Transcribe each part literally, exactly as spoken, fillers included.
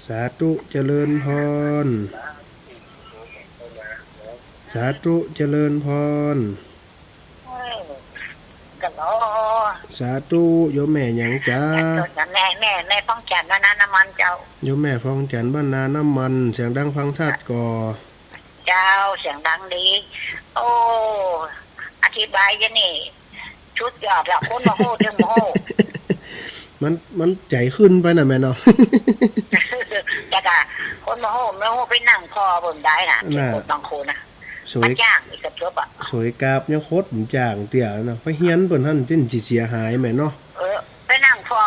สาธุเจริญพร สาธุเจริญพร เออ ก็รอ สาธุ โยมแม่หยังจ๊ะ แม่ แม่ แม่พองจันทร์ บ้านนาน้ำมันเจ้า โยมแม่พองจันทร์ บ้านนาน้ำมัน เสียงดังฟังชัดก่อ เจ้า เสียงดังดี โอ้ อธิบายอย่างนี้ สุดยอดละ คนบ่ฮู้จึงบ่ฮู้ มัน มันใจ๋ขึ้นไปน่ะแม่เนาะ แต่ก็คนบ่ฮู้ บ่ฮู้ไปนั่งผ่อเบิ่งได้นะ น่ะ บางคนนะ สวย บ่จ้างอีกก็จบอะ สวยกราบยังโคตรบ่จ้างเตื้อเนาะ ไปเฮียนเปิ้นหั้นจึงสิเสียหายแม่เนาะ เออ ไปนั่งผ่อ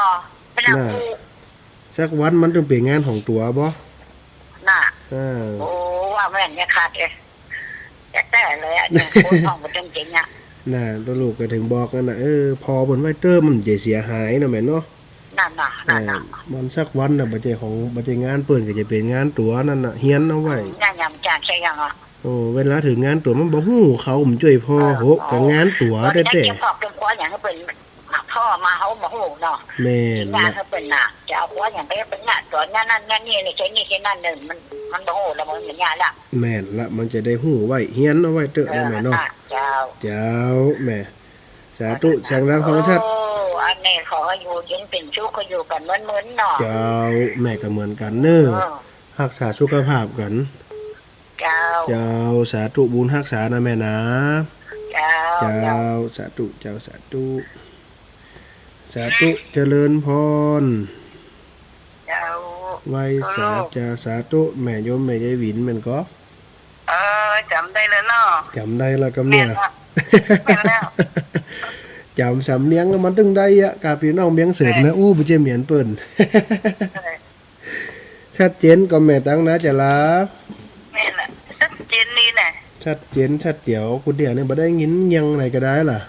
ไปนั่ง น่ะ ฮู้ สักวันมันต้องเป๋นงานของตั๋วบ่ น่ะ เออ โอ้ ว่าแม่นเนี่ยขาดเลย แต๊ๆ เลยอะ เนี่ย คนท้องบ่เต็มเจ๋งอะ น่ะ ลูกก็ถึงบอกนั่นน่ะ เออ ผ่อเปิ้นไว้เต๊อะ มันจะเสียหายเนาะแม่เนาะ นั่นน่ะ นั่นน่ะ เออ มันสักวันน่ะ บ่ใจ้ของ บ่ใจ้งานเปิ้นก็จะเป๋นงานตั๋วนั่นน่ะ เฮียนเอาไว้ นั่นยามจานใช่ยังอะ โอ้ เวลาถึงงานตั๋วมันบ่ฮู้ เขาบ่จ้วยผ่อ เออ โห ก็งานตั๋ว บ่ได้ แต๊ๆ เตรียมครอบครัวหยังให้เปิ้น มาผ่อมาเฮาบ่ฮู้เนาะ แม่น งาน ละ เฮาเปิ้นน่ะ จะเอาผัวหยังไปเปิ้นน่ะ สอนงานนั่นงานนี่ นี่ใช่นี่ใช่นั่นเนี่ย มัน มันบ่ฮู้แล้ว มัน มันยากละ แม่นละ มันจะได้ฮู้ไว้ เฮียนเอาไว้เต๊อะ เออ แม่เนาะ เจ้า เจ้า แม่ สาธุ สาธุ เสียงดังฟังชัด โอ้ อันนี้ขอให้อยู่เย็นเป๋นสุข ขออยู่กันเหมือนๆ เนาะ เจ้า แม่ก็เหมือนกั๋นเนาะ เออ ฮักษาสุขภาพกั๋น เจ้า เจ้า สาธุ บุญฮักษานะแม่นะ เจ้า เจ้า เจ้า สาธุ เจ้า สาธุ สาธุ เจริญพร เจ้า ไหว้สา เจ้า สาธุ แม่โยมแม่ยายหวินแม่นก่อ เออ จ๋ำได้แล้วเนาะ จ๋ำได้แล้วก็แม่ แม่นละ แม่นแล้ว จ๋ำสำเนียงแล้วมันตึงได้อะ กาพี่น้องเมียงเสริมนะ แม่ อู้ บ่ใจ้เหมือนเปิ้น เออ ชัดเจนก่อแม่ตังนาจารา แม่นละ ชัดเจนดีน่ะ ชัดเจนชัดแจ๋ว กูเดี๋ยวนี้บ่ได้ยินเยียงไหนก็ได้ล่ะ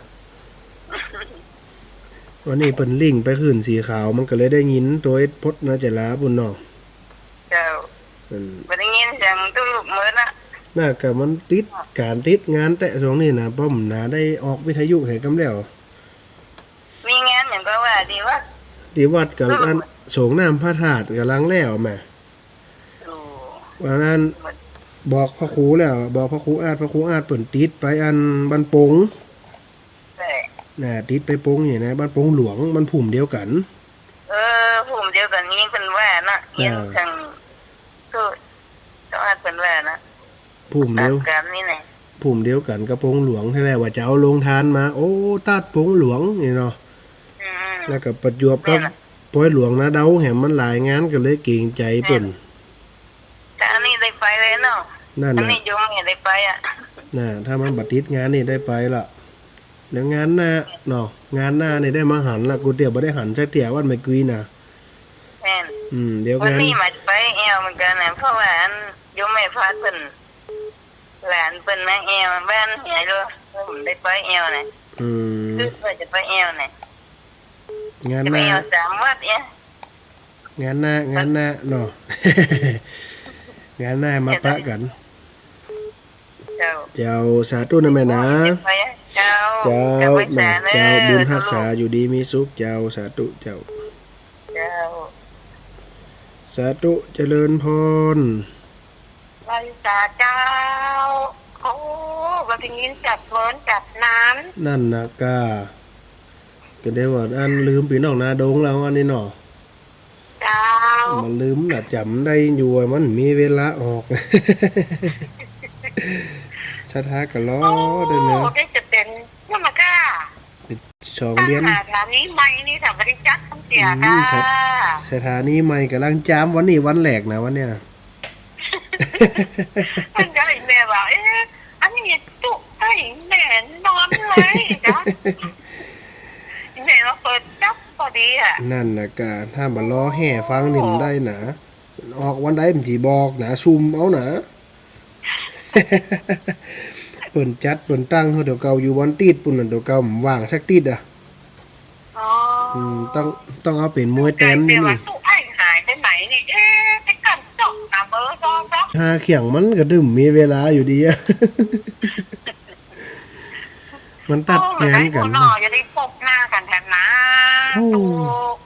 วันนี้เปิ้นลิงก์ไปคลื่นสีขาว มันก็เลยได้ยินตั๋วเอสพดนาจาราปุ้นเนาะ เจ้า อืม บ่ได้ยินเสียงตุ๊ลุกเหมือนน่ะ น่ะก็มันติดก๋านติดงานแต๊ช่วงนี้น่ะ ป้อมหนาได้ออกวิทยุแหงกำแล้ว มีงานหยังก็ว่าตี้วัด ตี้วัดก็ อืม อันสรงน้ำพระธาตุก่ำลังแล้วแม่ โอ้ วันนั้นบอกพระครูแล้ว บอกพระครูอาด พระครูอาดเปิ้นติดไปอันบ้านโป่ง แหละ น่ะ ติดไปโป่งนี่นะ บ้านโป่งหลวง มันภูมิเดียวกั๋น เออ ภูมิเดียวกั๋นนี่เปิ้นว่านะ อ่า เห็นทาง คือ เจ้าอาดเปิ้นว่านะ ภูมิเดียว ตามกันนี่แหละ ภูมิเดียวกั๋นกับโป่งหลวง ตี้แรกว่าจะเอาโฮงตานมา โอ้ ตัดโป่งหลวงนี่เนาะ อืม แล้วก็ประจวบกับ แม่นละ ปอยหลวงนาเดาแหมมันหลายงานก็เลยเกรงใจ๋เปิ้น แม่น แต่อันนี้ได้ไปเลยเนาะ นั่นน่ะ อันนี้โยมเนี่ยได้ไปอะ น่ะ ถ้ามันบ่ติดงานนี่ได้ไปละ เดี๋ยวงานหน้าเนาะ งานหน้านี่ได้มาหันละ กูเตื้อบ่ได้หันจักเตื้อวันเมื่อกี้น่ะ แม่น อืม เดี๋ยว วัน งาน นี้มาไปแอวเหมือนกั๋นน่ะ เพราะว่าอันโยมแม่พาดเปิ้น หลานเปิ้นมาแอวบ้านเหียโล ผมได้ไปแอวน่ะ อืม คือว่าจะไปแอวน่ะ งานหน้า จะไปแอวสามวัดเนี่ย งานหน้า งานหน้าเนาะ งานหน้ามาปะกั๋น เจ้า เจ้า สาธุนะแม่นะ เจ้า เจ้า เจ้า แม่ เจ้า บุญฮักษา อยู่ดีมีสุข เจ้า สาธุ เจ้า เจ้า สาธุ เจริญพร ไหว้สาเจ้า โอ้ บ่ได้ยินจัดเมินจัดนาน นั่นน่ะก้า ก็ได้ว่าอันลืมปี้น้องนาดงแล้วอันนี้เนาะ เจ้า บ่ลืมน่ะ จ๋ำได้อยู่ว่ามันมีเวลาออก ศรัทธาก็รอ โอ้ ได้เนาะ ได้จะเป๋นนั่นน่ะก้า สองเดือน สถานีใหม่นี่ถ้าบ่ได้จัดต้องเสีย อืม ก้า สถานีใหม่ก่ำลังจาม วันนี้วันแรกนะวันเนี้ย มันก็เลยแม่ว่า เอ๊ะ อันนี้ตุ๊ไอ้แม่นอนเลยจ้ะ แม่ว่าเปิดจับพอดีอะ นั่นน่ะก้า ถ้าบ่รอแห่ฟังนี่มันได้นะ ออกวันใดมันสิบอกนะ ซุ่มเอานะ เปิ้นจัดเปิ้นตั้งเฮาเดี๋ยวเก่า อยู่วันติ๊ดปุ้นน่ะ เดี๋ยวเก่าบ่ว่างสักติ๊ดอะ อ๋อ อืม ต้อง ต้องเอาเป๋นมวยแตนนี่ แต่ว่าตุ๊ไอ้หายไปไหนนี่ เอ๊ะ ไปกั๋นจบนะเบอร์สองสอง หาเคียงมันก็ตึงมีเวลาอยู่ดีอะ มันตัดงานกั๋น โอ้ บ่ได้หัวหน่อ จะได้พบหน้ากั๋นแทนนะ โอ้ ตุ๊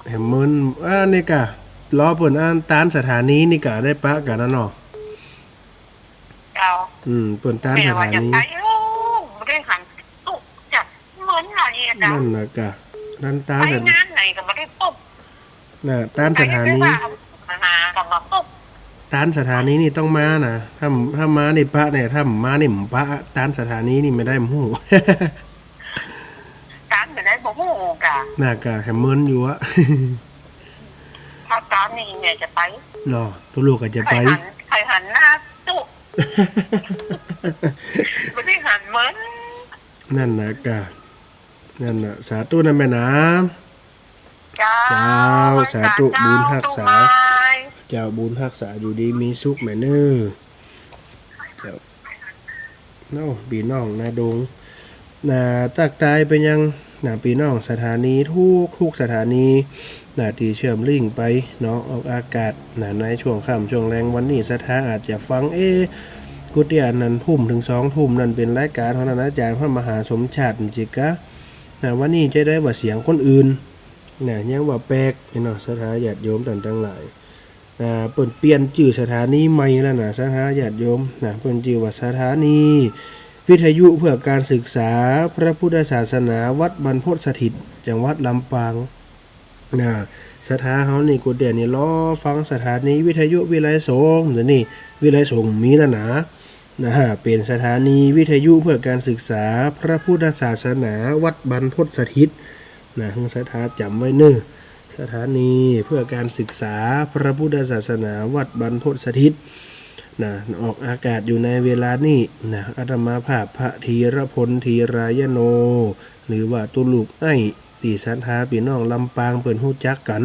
แหมเมิน อ่า นี่ก้า รอเปิ้นอันตานสถานีนี่กะได้ปะกั๋นนะเนาะ เจ้า อืม เปิ้นตานสถานี แม่ว่าจะไป โอ้ บ่ได้หันตุ๊กจัดเหมือนไหนอะนะ นั่นน่ะกะ ตาน ตาน ไป สถานี งานไหนก็บ่ได้ตุ๊ก น่ะ ตานสถานี ไปหาก็บ่ตุ๊ก ตานสถานีนี่ต้องมานะ ถ้า ถ้ามานี่ปะเนี่ย ถ้าบ่มานี่บ่ปะ ตานสถานีนี่บ่ได้ บ่ฮู้ ตานบ่ได้ บ่ฮู้กะ น่ะกะ แหมเมินอยู่อะ ถ้าตานนี่แม่จะไป เนาะ ตุ๊ลูกก็จะไป ใค่หัน ใค่หันหน้าตุ๊ บ่ได้หันเมิน นั่นน่ะกะ นั่นน่ะ สาธุนะแม่นะ เจ้า เจ้า สาธุ เจ้า บุญฮักษา ตุ๊กไม้ เจ้า บุญฮักษา อยู่ดีมีสุขแม่เน้อ เจ้า เนาะ ปี้น้องนาดง น่ะ ตั๊กตายไปยัง น่ะ ปี้น้องสถานีทุก ทุกสถานี น่ะ ตี้เชื่อมลิงก์ไปเนาะ ออกอากาศ น่ะ ในช่วงค่ำช่วงแลงวันนี้ ศรัทธาอาจจะฟัง เอ๊ะ กู้เตี้ยนั้นทุ่มเถิงสองทุ่ม นั้นเป๋นรายก๋านของต้านอาจ๋ารย์พระมหาสมชาติจิกะ น่ะ วันนี้จะได้ว่าเสียงคนอื่น น่ะ ยังว่าแปลกเนาะ ศรัทธาญาติโยมต้านตังหลาย อ่า เปิ้นเปลี่ยนจื้อสถานีใหม่แล้วน่ะ ศรัทธาญาติโยม น่ะ เปิ้นจื้อว่าสถานีวิทยุเพื่อการศึกษาพระพุทธศาสนาวัดบรรพตสถิต จังหวัดลำปาง น่ะ ศรัทธาเฮานี่กู้เตี้ยนี่รอฟังสถานีวิทยุวิไลสงฆ์ เดี๋ยวนี้วิไลสงฆ์มีแล้วน่ะ น่ะ เป๋นสถานีวิทยุเพื่อการศึกษาพระพุทธศาสนาวัดบรรพตสถิต น่ะ หื้อศรัทธาจ๋ำไว้เน้อ สถานีเพื่อการศึกษาพระพุทธศาสนาวัดบรรพตสถิต น่ะ ออกอากาศอยู่ในเวลานี้ น่ะ อาตมาภาพพระธีรพล ธีรายโน หรือว่าตุ๊ลูกไอ้ ตี้ศรัทธาปี้น้องลำปางเปิ้นฮู้จักกั๋น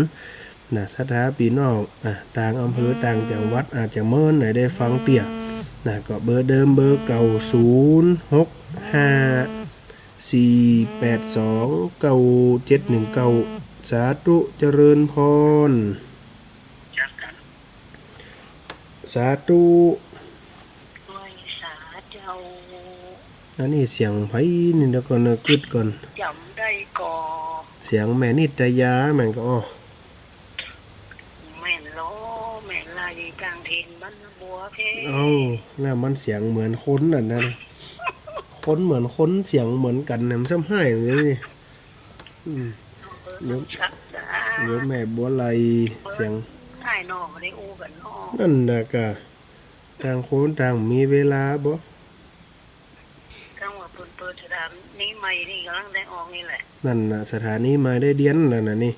น่ะ ศรัทธาปี้น้อง อ่ะ ต่างอำเภอต่างจังหวัดอาจจะเมินไหนได้ฟังเตี้ย น่ะ ก็เบอร์เดิมเบอร์เก่า ศูนย์หกห้า สี่แปดสอง เก้าเจ็ดหนึ่งเก้า สาธุเจริญพร สาธุ ด้วยสาเจ้า อันนี้เสียงใผนี่ เดี๋ยวก่อนนะ กึ๊ดก่อน จ๋ำได้ก่อ เสียงแม่นิตยาแม่นก่อ อ้อ แม่นลอ แม่นลาดีตางเถนบ้านนาบัวเพ เอ้า แล้วมันเสียงเหมือนคนนั่นนะ คนเหมือนคน เสียงเหมือนกั๋นเนี่ย มันซ้ำฮ้ายเลยนี่ อืม เดี๋ยว เดี๋ยวแม่บัวไล เสียงฮ้ายนอ บ่ได้อู้กั๋นนอ นั่นน่ะกะ ต่างคนต่างมีเวลาบ่ จั่งว่าเปิ้นเปิดสถานีใหม่นี่ก่ำลังได้ออกนี่แหละ นั่นน่ะ สถานีใหม่ได้เดียนแล้วน่ะนี่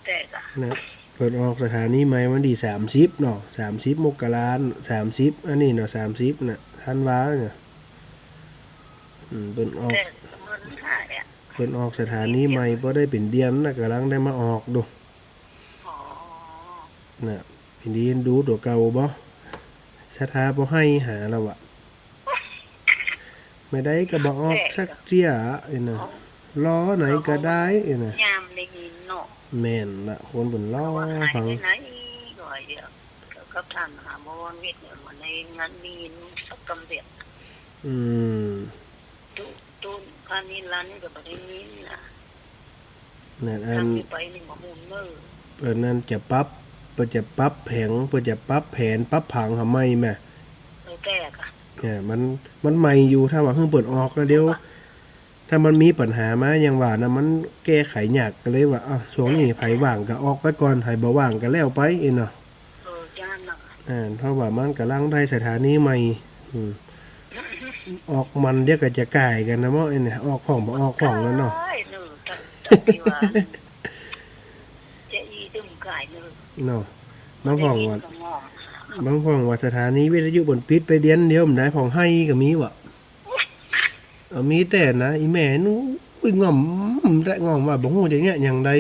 แต่กะ น่ะ เปิ้นออกสถานีใหม่วันตี้สามสิบเนาะ สามสิบมกรา สามสิบ อันนี้เนาะ สามสิบน่ะ ธันวาน่ะ อืม เปิ้นออก แต่มันหายอะ เปิ้นออกสถานีใหม่บ่ได้เป๋นเดือนน่ะ ก่ำลังได้มาออกดู อ๋อ น่ะ เป๋นดีดูตั๋วเก่าบ่ ศรัทธาบ่ไห้หาแล้วอะ แม่ใดก็บ่ออกสักเตื้อ เอ้ยน่ะ รอไหนก็ได้ เอ้ยน่ะ ยามได้ยินเนาะ แม่นละ คนเปิ้นรอฟัง ไหนก็เดี๋ยว ก็ถามหาบ่วอนวิทย์เนี่ย บ่ได้ยินสักกำเดียว อืม ตุ๊ ตุ๊ พระนิรันดร์ก็บ่ได้ยินน่ะ นั่นอัน ทางนี้ไปนี่บ่ฮู้เน้อ เปิ้นนั่นจะปรับ เปิ้นจะปรับแผง เปิ้นจะปรับแผน ปรับผังหาใหม่แหม เออ แก้กะ เนี่ย มัน มันใหม่อยู่ ถ้าว่าเพิ่งเปิ้นออกนะ เดี๋ยว ถ้ามันมีปัญหามา อย่างว่านะ มันแก้ไขยาก ก็เลยว่า อ้าว ช่วงนี้ใผว่างก็ออกไปก่อน ใผบ่ว่างก็แล้วไป เอ้ยเนาะ เออ จ้าเนาะ อ่า เพราะว่ามันก่ำลังได้สถานีใหม่ อืม ออกมันเดี๋ยวก็จะก่ายกั๋นนะเมาะ ไอ้เนี่ย ออกพ่องบ่ออกพ่องแล้วเนาะ ได้เนอะ จัง จังที่ว่า จะอี้ตึ้มก่ายเนอะ เนาะ บางพ่องว่า ได้ยินก็ง่วง บางพ่องว่าสถานีวิทยุเปิ้นปิดไปเดือนเดียว บ่ได้พ่องไห้ก็มีวะ เออ มีแต่นะ อีแม่นู้น อุ้ย ง่อม แต่ง่อมว่าบ่ฮู้จะเยียะหยังใด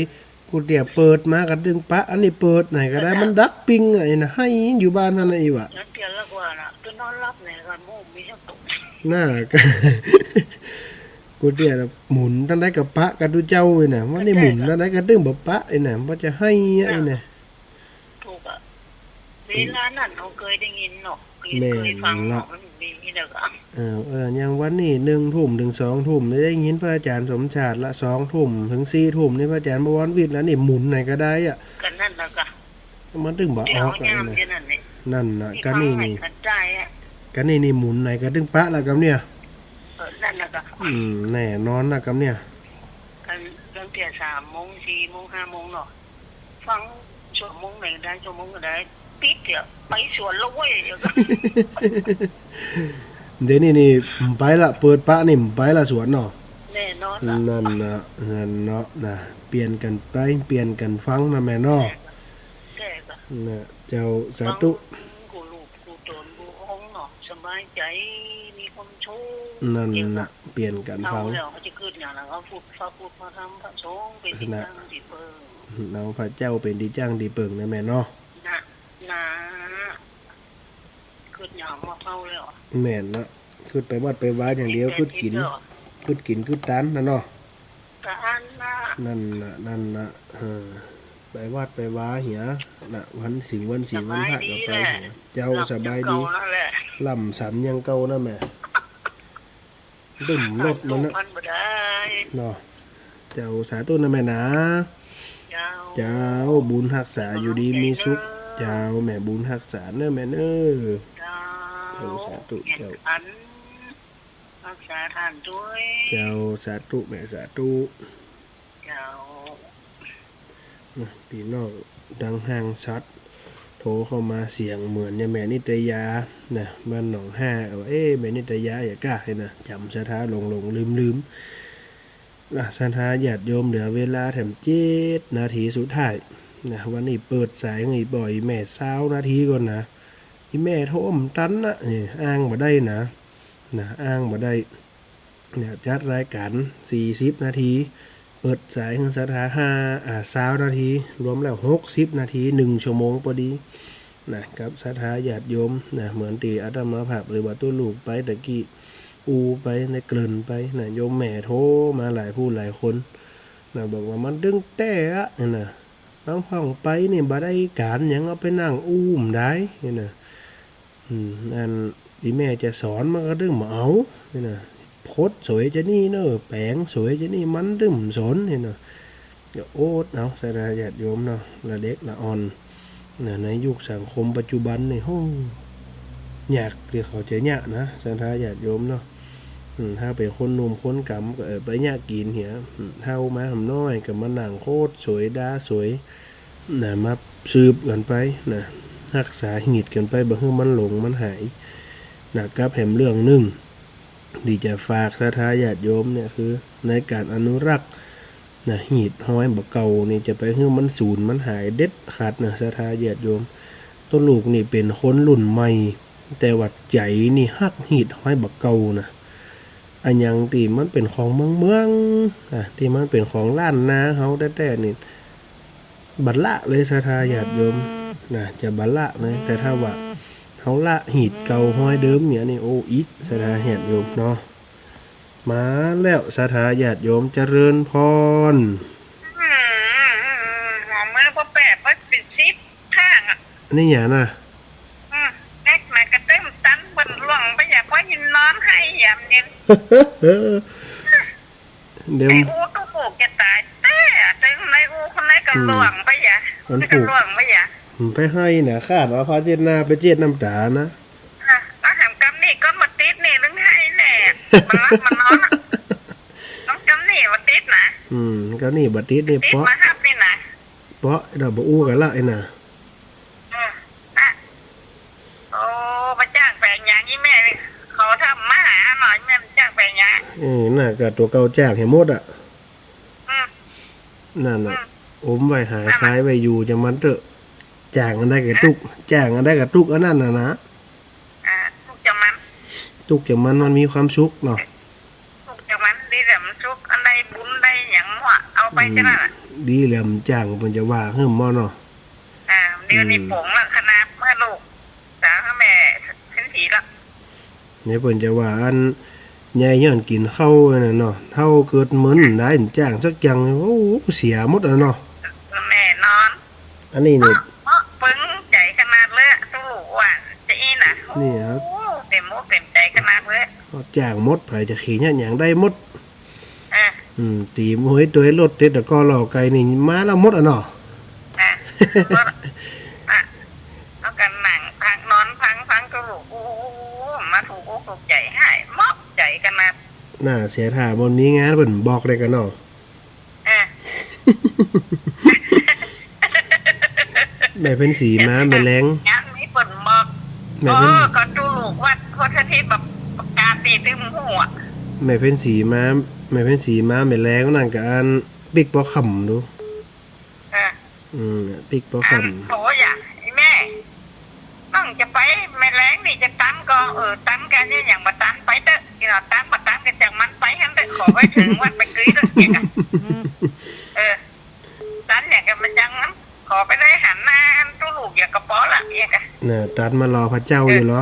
กู้เตื้อเปิดมาก็ตึงปะ อันนี้เปิดไหนก็ได้ มันดักปิ้งไอ้น่ะ ไห้อยู่บ้านหั้นน่ะ อี้วะ นั่นเตื้อละกว่าน่ะ ก็นอนหลับไหนก็บ่ฮู้มีหยังตก น่ะ กู้เตื้อหมุนตางใดก็ปะกับตุ๊เจ้าอี้น่ะ วันนี้หมุนตางใดก็ตึงบ่ปะอี้น่ะ บ่จะไห้อี้น่ะ ถูกอะ เวลานั้นเฮาเกยได้ยินเนาะ เกย แม่น เกยฟังเนาะ มันมีแล้วก็ เออ เออ อย่างวันนี้หนึ่งทุ่มเถิงสองทุ่ม ได้ยินพระอาจ๋ารย์สมชาติละ สองทุ่มเถิงสี่ทุ่มนี่พระอาจ๋ารย์บวรวิทย์ละ นี่หมุนไหนก็ได้อะ ก็นั่นละกะ มันตึงบ่ออกละ เดี๋ยวย่าม นะ เดี๋ยวนั้นนี่ นั่นน่ะ ตี้ กะนี่ ฟัง นี่ ไหนก็ได้อะ กะนี่นี่หมุนไหนก็ตึงปะละกำเนี่ย เออ นั่นน่ะก็ อืม แน่นอนละกำเนี่ย กันตั้งแต่สามโมง สี่โมง ห้าโมงเนาะ ฟังชั่วโมงไหนได้ ชั่วโมงก็ได้ ปิดเดี๋ยวไปสวนแล้วเว้ย เดี๋ยวนี้นี่ไปละ เปิดปะนี่ไปละสวนเนาะ แน่นอนละ นั่นน่ะ นั่นเนาะนะ เปลี่ยนกั๋นไป เปลี่ยนกั๋นฟังนะแม่เนาะ แก่ก็ นะ เจ้า สาธุ ฟังกูลูกกูตนกูอ้องเนาะ สบายใจ๋ มีความสุข นั่นน่ะ เปลี่ยนกั๋นฟัง เฒ่าแล้วเขาจะกึ๊ดหยังล่ะ เขาพูด พระพุทธ พระธรรม พระสงฆ์ เป๋นตี้ นะ จั้งตี้เปิง เอาพระเจ้าเป๋นตี้จั้งตี้เปิงนะแม่เนาะ นะ นะ กึ๊ดหยังว่าเฒ่าแล้ว แม่นนะ กึ๊ดไปวัดไปวาอย่างเดียว กึ๊ดกิ๋น กึ๊ดกิ๋นกึ๊ดตานนะเนาะ กะอั้นน่ะ นั่นน่ะ นั่นน่ะ เออ ไปวัดไปวาเหียน่ะ วันศีลวันศีลวันพระก็ไปเหีย สบายดีแหละ เจ้า หลับ สบายดี อย่างเก่านั่นแหละ หลับสันอย่างเก่านะแม่ ดุ่มรถมันนะ มันบ่ได้ เนาะ เจ้า สาธุนะแม่นะ เจ้า เจ้า บุญฮักษา อยู่ดีมีสุข เจ้า แม่บุญฮักษาเน้อแม่เน้อ เจ้า เจ้า สาธุ เจ้า อัน ฮักษาต้านตวย เจ้า สาธุแม่ สาธุ เจ้า นะ ปี้น้องตังห่างสัตว์ โทรเข้ามาเสียงเหมือนยายแม่นิตยา นะ บ้านหนองห้า ว่า เอ๊ะ แม่นิตยา อย่าก้า เฮ้ยนะ จ๋ำศรัทธาหลงๆ ลืมๆ นะ ศรัทธาญาติโยม เหลือเวลาแถมเจ็ดนาทีสุดท้าย นะ วันนี้เปิดสายให้บ่อย แม่ซาวนาทีก่อนนะ อีแม่โทรบ่ตันนะ นี่ อ้างบ่ได้นะ นะ อ้างบ่ได้ เนี่ย จัดรายก๋านสี่สิบนาที เปิดสายหื้อศรัทธาห้า อ่า ซาวนาที รวมแล้วหกสิบนาที หนึ่งชั่วโมงปอดี นะ กับศรัทธาญาติโยม นะ เหมือนตี้อาตมาภาพหรือว่าตุ๊ลูกไปตะกี้ อู้ไป ได้เกริ่นไป นะ โยมแม่โทรมาหลายผู้หลายคน นะ บอกว่ามันตึงแต๊อะ นะ บางพ่องไปนี่บ่ได้ก๋านหยัง เอาไปนั่งอู้บ่ได้ นี่นะ อืม อันตี้แม่จะสอนมันก็ตึงบ่เอา นี่นะ พดสวยจะนี่เนอะ แป๋งสวยจะนี่ มันตึงบ่สน นี่นะ ก็โอดเอา ศรัทธาญาติโยมเนาะ ละเด็กละอ่อน นะ ในยุคสังคมปัจจุบันนี่ โห้ ยากตี้เขาจะเยียะนะ ศรัทธาญาติโยมเนาะ อืม ถ้าเป๋นคนหนุ่มคนก๋ำก็ เออ ไปเยียะกิ๋นเหีย อืม เฒ่ามาหำน้อยก็มานั่งโคตรสวยด่าสวย นะ มาสืบกั๋นไป นะ ฮักษาฮีตกั๋นไป บ่หื้อมันหลงมันหาย นะ กับแหมเรื่องนึ่ง ตี้จะฝากศรัทธาญาติโยมเนี่ย คือในก๋านอนุรักษ์ นะ ฮีตฮอยบ่าเก่านี่ จะไปหื้อมันสูญมันหายเด็ดขาดนะ ศรัทธาญาติโยม ตุ๊ลูกนี่เป๋นคนรุ่นใหม่ แต่ว่าใจ๋นี่ฮักฮีตฮอยบ่าเก่านะ อะหยังตี้มันเป๋นของเมืองๆ อ่ะ ตี้มันเป๋นของล้านนาเฮาแต๊ๆ นี่ บ่ละเลย ศรัทธาญาติโยม นะ จะบ่ละเลย แต่ถ้าว่าเฮาละฮีตเก่าฮอยเดิมเนี่ยนี่ โอ้ อิด ศรัทธาญาติโยมเนาะ มาแล้ว ศรัทธาญาติโยม เจริญพร อืม เอามาบ่แปด บ่เป๋นสิบข้างอะ นี่หยังนะ อืม เด็กน้อยก็เต้นตัน เปิ้นล่วงไปอยากว่ายินนอนไห้ยามเย็น เดี๋ยว ไอ้อู้ก็ผูกจะต๋ายแต๊อะ ตึงในอู้คนไหนก็ อืม ล่วงไปอย่า มัน ก็ ผูก ล่วงไปอย่า อืม ไปไห้นะ คาดว่าผ้าเช็ดหน้าไปเช็ดน้ำต๋านะ อ่ะ มาหามกำนี่ก้นบ่ติดนี่ ลึงไห้แน่ มันหลับมันนอนอะ น้องกำนี่บ่ติดนะ อืม กำนี่บ่ติดนี่ ติด เปาะ มาฮับนี่นะ เปาะ เดี๋ยวบ่อู้กั๋นละไอ้น่ะ อืม อ่ะ โอ้ มาจ้างแป๋งหยัง อี่แม่ เขาทำมาหาหน่อย แม่มาจ้างแป๋งหยัง เออ น่ะ ก็ตั๋วเก่าจ้างหื้อหมดอะ อืม นั่นน่ะ อืม อมไว้หา นั่นน่ะ ขายไว้อยู่จามันเต๊อะ จ้างอันใดก็ตุ๊ก จ้างอันใดก็ตุ๊กอันนั้นน่ะนะ อ่า ตุ๊กจามัน ตุ๊กจามัน มันมีความสุขเนาะ ตุ๊กจามัน ดีแหละมันสุข อันใดบุญได้หยังวะ เอาไป อืม แค่นั้นน่ะ ดีแหละ มันจ้างเปิ้นจะว่าหื้อหมอเนาะ อ่า เดี๋ยวนี้ อืม ป๋งละขนาดเมื่อลูก สาวแม่เศรษฐีละ เนี่ยเปิ้นจะว่าอันใหญ่ย้อนกิ๋นข้าวนั่นน่ะเนาะ เฒ่าเกิดเหมือนได้จ้างสักอย่าง โอ้ เสียหมดอะเนาะ แน่นอน อันนี้นี่ เพราะปึงใจ๋ขนาดเลยอะ ตู้หวานจะอี้น่ะ นี่ครับ โอ้ เต็มอกเต็มใจ๋ขนาดเลย จ้างหมด ใผจะเขียนหยังได้หมด อ่ะ อืม ตี๋มวยตวยรถเตะตะกร้อเล้าไก่นี่มาแล้วหมดอะเนาะ อ่ะ หมดอะ น่าเสียถ้าบ่มีงานเปิ้นบอกได้ก่ะเนาะ เออ แม่เพ็ญศรีมาแม่แลง งานมีเปิ้นบอก แม่เพ็ญ เออ ก็ตู้ลูกวัดโพธิสถิตแบบประกาศตีตึมหัว แม่เพ็ญศรีมา แม่เพ็ญศรีมาแม่แลงนั่นก็อันปิ๊กปอค่ำดู เออ อืม ปิ๊กปอค่ำ อันโหยะ อีแม่ น้องจะไปแม่แลงนี่จะตันก็ เออ ตันกันเนี่ยอย่างบ่ตันไปเต๊อะ อีหนอตันบ่ตันก็จังมันไปหั้นเต๊อะ ขอไปเถิงวัดไปกึ๊ยเต๊อะ อย่างกะ เออ ตันอย่างกะมันจังนั้น ขอไปได้หันหน้าอันตู้ลูกอย่างกะปอละ อย่างกะ น่ะ ตันมารอพระเจ้าอยู่เหรอ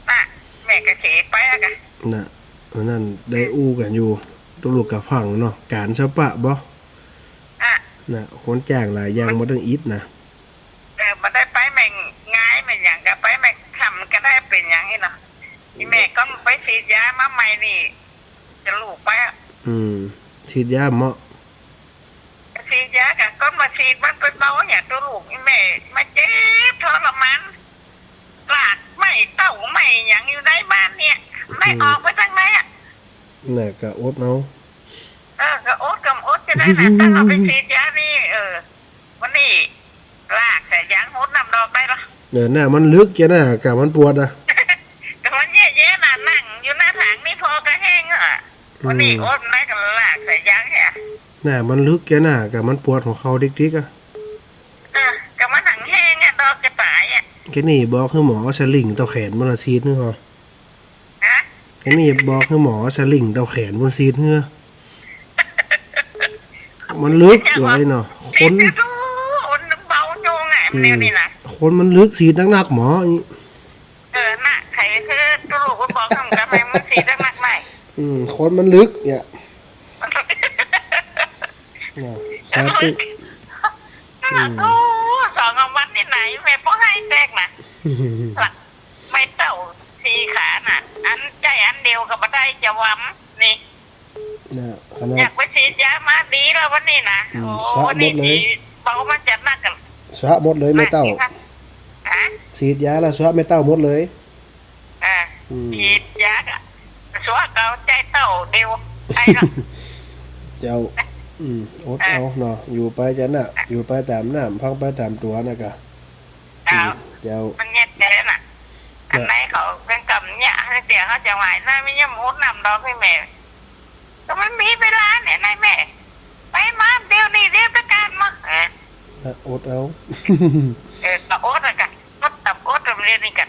น่ะ แม่กะเขไปอะกะ น่ะ วันนั้นได้อู้กั๋นอยู่ ตู้ลูกกะฟังเนาะ ก๋านเซาปะบ่ อ่ะ น่ะ คนจ้างหลายอย่างบ่ต้องอิดนะ เออ บ่ได้ไปแม่งงายแม่งหยังกะไปแม่งค่ำก็ได้เป๋นหยังอี้เนาะ อีแม่ก็ไปฉีดยามาใหม่นี่ จะลูกไปอะ อืม ฉีดยาเมาะ ฉีดยากะก็มาฉีดมันไปเบาเนี่ย ตู้ลูกอีแม่มาเจ็บทรมาน ลากไม้เต้าไม้หยังอยู่ในบ้านเนี่ย ไม่ออกไปตางไหนอะ น่ะ ก็อดเอา เออ ก็อดก็อดจะได้นะ ถ้าเฮาไปฉีดยานี่ เออ วันนี้ลากสายยางหดน้ำดอกได้เหรอ เออ น่ะ มันลึกแกน่ะ กะมันปวดอะ ก็มันแย่ๆน่ะ นั่งอยู่หน้าถางนี่พอก็แห้งอะ วันนี้ อืม อดได้ก็ลากสายยางเนี่ย น่ะ มันลึกแกน่ะ กะมันปวดหัวเข่าดิกๆอะ เออ ก็มันหังแห้งอะ ดอกจะต๋ายอะ แกนี่บอกหื้อหมอเอาสลิงเต้าแขนมาละฉีดหื้อเหรอ ฮะ แกนี่บอกหื้อหมอเอาสลิงเต้าแขนมาฉีดหื้อ มันลึกไว้เนาะ คน มันเบาโยงอะ อืม แนวนี้นะ คนมันลึกฉีดนักๆหมออี้ เออ น่ะ ใครคือตู้ลูกบอกทำกันไหม มันฉีดนักๆไหม อืม คนมันลึกเนี่ย น่ะ สาธุ อืม โอ้ สองสามวันนี่ไหน แม่ป้อให้แตกนะ ไม้เต้าสี่ขาน่ะ อันใจ้อันเดียวก็บ่ได้จะหวำนี่ น่ะ ขนาด อยากไปฉีดยามาดีแล้ววันนี้นะ อืม โอ้ สะหมดเลย วันนี้สิเบามาจัดหนักกัน สะหมดเลยไม้เต้า ฮะ ฉีดยาแล้วสะไม้เต้าหมดเลย อ่า อืม ฉีดยากะ สัวเก่าใจ้เต้าเดียว ไอ้เนาะ เจ้า อืม อดเอาเนาะ อยู่ไปจะน่ะ อยู่ไปต๋ามน้ำ พังไปต๋ามตั๋วน่ะกะ เจ้า อืม เจ้า มันเงียบแท้น่ะ น่ะ อันไหนเขาเป็นกำเนี่ย เสียเขาจะไหวนะ ไม่ยอมหดน้ำดอกให้แม่ ก็มันมีเวลาเนี่ยนายแม่ ไปมาเดี๋ยวนี้เดี๋ยวประกาศมา เออ น่ะ อดเอา เออ ก็อดอะกะ อดต๋ามอดต๋ามเรียนนี่กะ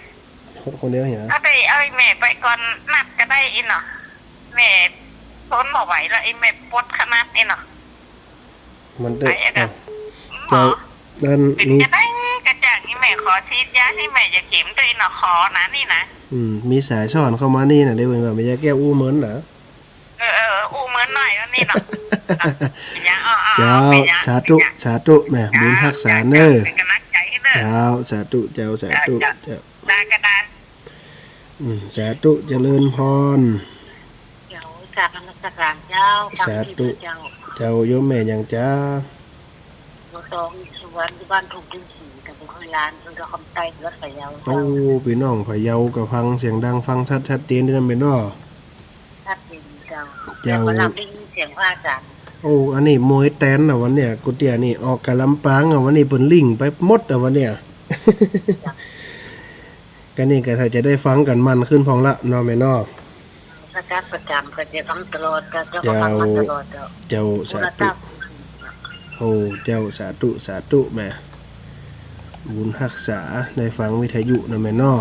คน คนเดียวเหีย เอาแต่เอาไอ้แม่ไปก่อนนัดก็ได้อี้เนาะ แม่ทนบ่ไหวแล้ว ไอ้แม่ปวดขนาดอี้เนาะ มันเตอะ ไปอะกะ เอ้า หมอ เจ้า นั่น เป๋น นี่ จะได้กระจ่าง ไอ้แม่ขอฉีดยา ไอ้แม่จะเข็มตัวอี้เนาะ ขอนะนี่นะ อืม มีสายสอนเข้ามานี่นะ เดี๋ยวเปิ้นว่าแม่ยายแก้วอู้เมินนะ เออ เออ อู้เมินหน่อยวันนี้เนาะ เป๋นหยัง เอา เอา เจ้า เป๋นหยัง สาธุ เป๋นหยัง สาธุ แม่ เจ้า บุญฮักษาเน้อ เจ้า เป๋นก๋ำลังใจ๋หื้อเน้อ เจ้า สาธุ เจ้า สาธุ เจ้า เจ้า ลาก็ได้ อืม สาธุ เจริญพร เจ้า กราบนมัสการเจ้า สาธุ ฟังดีเจ้า เจ้า โยมแม่หยังจ๊ะ บ่ต้อง สุวรรณ อยู่บ้านทุ่ง ทุ่งศรี ตำบลห้วยลาน อำเภอดอกคำใต้ จังหวัดพะเยา โอ้ เจ้า ปี้น้องพะเยาก็ฟังเสียงดัง ฟังชัด ชัดเจนดีนะแม่เนาะ ชัดเจนเจ้า เจ้า แต่ก็รับได้ยินเสียงพระอาจารย์ โอ้ อันนี้มวยแตนนะวันเนี้ย กูเตี้ยนี่ออกกะลำปางอะ วันนี้เปิ้นลิ่งไปหมดอะวันเนี้ย เจ้า ก็นี่ก็ถ้าจะได้ฟังกั๋นมันขึ้นพ่องละเนาะแม่เนาะ ประจำ ประจำ ก็จะฟังตลอด เจ้า เจ้าก็ฟังมาตลอดเจ้า เจ้า สาธุ โอ้ เจ้า สาธุ สาธุแม่ บุญฮักษา ได้ฟังวิทยุนะแม่เนาะ